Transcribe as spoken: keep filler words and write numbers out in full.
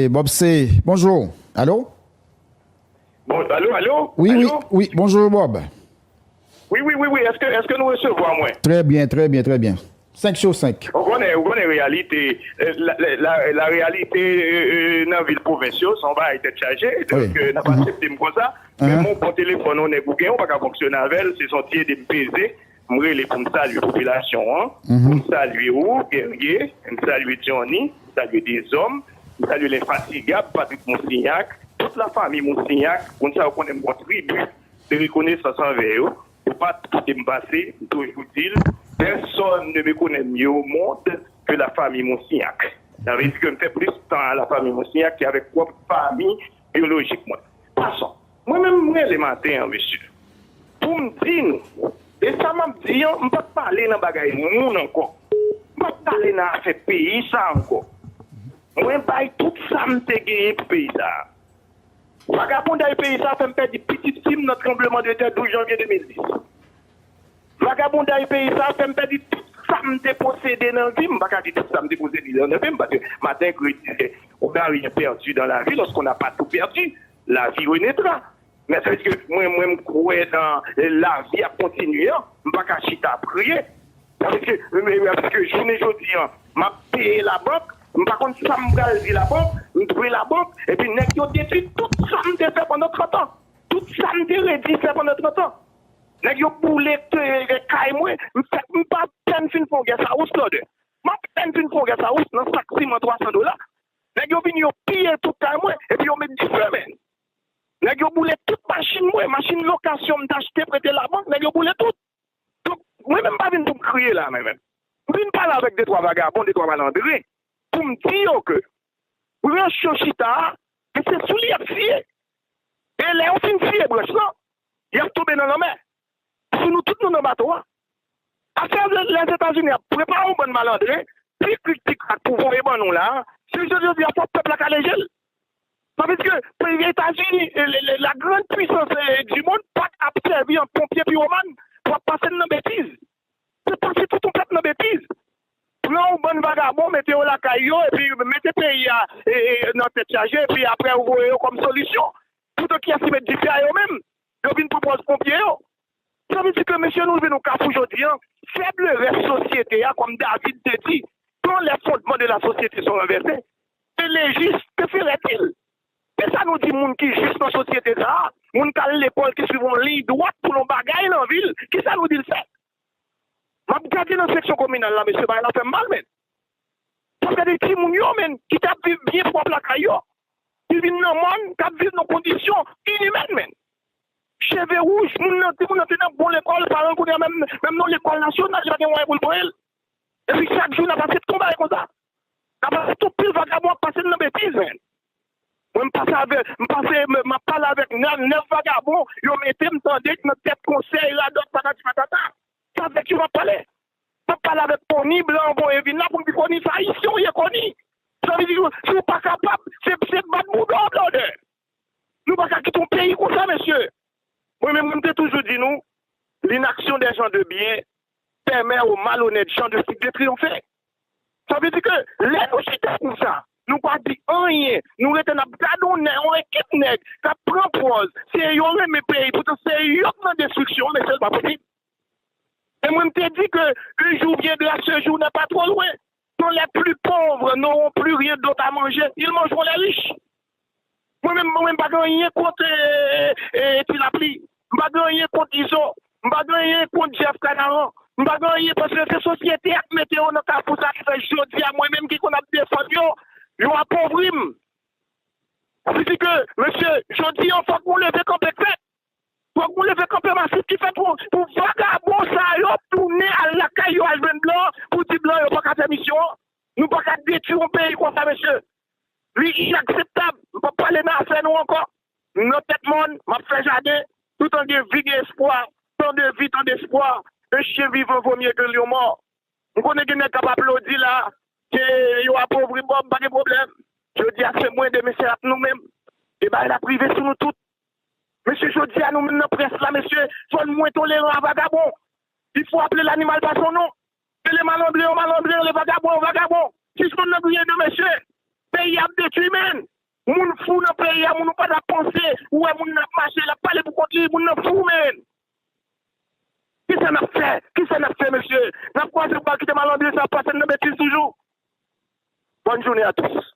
Bob C, bonjou. Alo? Bon, alo, alo? Wi, wi, Alo? Wi, bonjou, Bob. Wi, wi, wi, wi. Èske, èske nou resevwa mwen? Trè byen, trè byen, trè byen. Senk sou senk. Ou konnen, ou konnen reyalite, eh, la, la, la, la reyalite eh, eh, nan vil pwovens yo, se yon bagay tèt chaje. Donk, Wi. eh, n ap aksepte m konsa. Men Ahan. mwen pran telefòn yon nèg ou gen, ou pa ka fonksyone avè l, se son ti ede m peze. M rele pou m salye popilasyon an, pou m salye ou, Guerrier, m salye Johnny, m salye Dezòm, m salye Lenfatigab, Patrick Monsignac, tout lafanmi Monsignac, moun sa yo konnen m gon tribi de rekonesans anvè yo. Yo pa t kite m pase, m toujou di l, personne ne me connaît mieux au monde que la famille Monsignac. Sa vle di ke m fè plis tan a lafanmi Monsignac ke avèk pwòp fanmi byolojik mwen. Pason, mwen menm m rele maten an, mesye, pou m di nou, e sa m ap di an, m p ap pale nan bagay moun ankò. M p ap pale nan afè peyi sa ankò. Mwen bay tout sa m te genyen pou peyi sa. Vagabonday peyi sa fè m pèdi pitit fi m nan tranbleman de tè douz janvye de mil dis. Vagabonday peyi sa fè m pèdi tout sa m te posede nan vi m. M pa ka di tout sa m te posede nan vi m, paske maten kredi se on n'a rien perdu dans la vie lorsqu'on n'a pas tout perdu. La vie renaîtra. Men sa vle di ke mwen, mwen m kwè nan lavi ap kontinye an, m pa ka chita priye. Sa vle di ke, men, men, paske jounen jodi an, m ap peye labank, m pa konn sa m pral di labank, m dwe labank, epi nèg yo detwi tout sa m te fè pandan trant an. Tout sa m te redi fè pandan trant an. Nèg yo boule te- kay mwen, m fè- m pa pèn fin fè yon guest house, Lòdè. M pa pèn fin fè yon guest house nan sak siman twa san dola. Nèg yo vin yo piye tout kay mwen, epi yo met dife, men. Nèg yo boule tout machin mwen, machin lokasyon m t achte prete labank, nèg yo boule tout. Donk, mwen menm m pa vin pou m kriye la, mwen menm. M vin pale avèk de twa vagabon, de twa malandren, pou m di yo ke branch yo chita a, e se sou li y ap siye. E lè yo fin siye branch lan, y ap tonbe nan lanmè. Sou nou tout nou nan bato a. Afè Lèzetazini ap prepare yon bann malandren, pi krik pi krak pou voye ban nou la, se jodi jodi a fòk pèp la kale je l. Sa vle di ke peyi Etazini, e, le- le- la grande puissance e, du monde, pa t ap sèvi an ponpye piwoman pou ap pase n nan betiz. Se pase tout yon pèp nan betiz. Pran yon bann vagabon, mete yo lakay yo, epi mete peyi a e, e, nan tèt chaje, epi apre ou voye yo kòm solisyon. Poutan kiyès ki met dife a yo menm? Yo vin pou pòz ponpye yo. Sa vle di ke mesye nou rive nan kafou jodi an, fèb le rès sosyete a, kòm David te di, quand les fondements de la société sont renversés, le juste, que ferait-il? Se sa nou di moun ki jis nan sosyete sa a, moun k al lekòl, ki swiv yon liy dwat pou yon bagay nan vi l, kisa nou di l fè? M ap gade nan seksyon kominal la, mesye, bagay la fè m mal, men. Paske de timoun yo, men, ki t ap viv byen pwòp lakay yo, ki vin nan mòn, k ap viv nan kondisyon inimèn, men. Cheve wouj, moun nan, timoun nan te nan bon lekòl, paran l kounye a menm, menm nan lekòl nasyonal, li pa gen mwayen pou l pran l. Epi chak jou, n ap asepte yon bagay konsa. N ap asepte yon pil vagabon ap pase n nan betiz, men. Mwen, m pase avè, m pase, m m ap pale avèk nèf, nèf vagabon, yo mete m tande nan tèt konsèy, radòt, patati patata. Se avèk yo m ap pale. M ap pale avèk Koni, blan an voye vin la pou m di Koni, se ayisyen w ye, Koni. Sa vle di, si w pa kapab, se, se bat bouda w, Blòdè. Nou pa ka kite yon peyi konsa, mesye. Mwen menm, mwen te toujou di nou, l'inaction des gens de bien permet aux malhonnêtes gens de, de triompher. Sa vle di ke lè nou chita konsa, nou pa di anyen, nou rete n ap gade yon nèg, yon ekip nèg k ap pran pòz, se yo renmen peyi, poutan se yo k nan destriksyon, mesye, l pa posib. E mwen, m te di ke un jour viendra, ce jour n'est pas trop loin, quand les plus pauvres n'auront plus rien d'autre à manger, ils mangeront les riches. Mwen menm, mwen menm, m pa gen anyen kont e, e, e, Ti Lapli. M pa gen anyen kont Izo. M pa gen anyen kont Jeff Kanaran. M pa gen anyen, paske se sosyete a k mete yo nan kafou sa ki fè jodi a mwen menm ki konn ap defann yo, yo apovri m. Sa vle di ke, mesye, jodi an fòk nou leve kanpe fèt. Fòk nou leve kanpe masif ki fèt pou, pou vagabon sa yo tounen al lakay yo al jwenn blan pou di blan yo pa ka fè misyon an. Nou pa ka detwi yon peyi konsa, mesye. Li inakseptab. M p ap pale nan afè nou ankò. M nan tèt mòn, m ap fè jaden. Toutan gen vi, gen espwa. Tant de vie, tant d'espoir. Un chien vivant vaut mieux qu'un lion mort. M konnen gen nèg k ap aplodi la, ke yo apovri Bòb, pa gen pwoblèm. Jodi a se mwen, demen se ap nou menm. E bagay la ap rive sou nou tout. Mesye, jodi a nou menm nan près la, mesye, fò n mwen toleran a vagabon. Il faut appeler l'animal par son nom. Rele malandren yon malandren, rele vagabon yon vagabon. Sispann nan griyen de mesye. Peyi a ap detwi, menn. Moun fou nan peyi a, moun ou pa ta panse, ou wè moun nan ap mache, l ap pale pou kont li, moun nan fou, men. Kisa n ap fè? Kisa n ap fè, mesye? N ap kwaze bra, kite malandren sa ap pase n nan betiz toujou. Bonne journée à tous.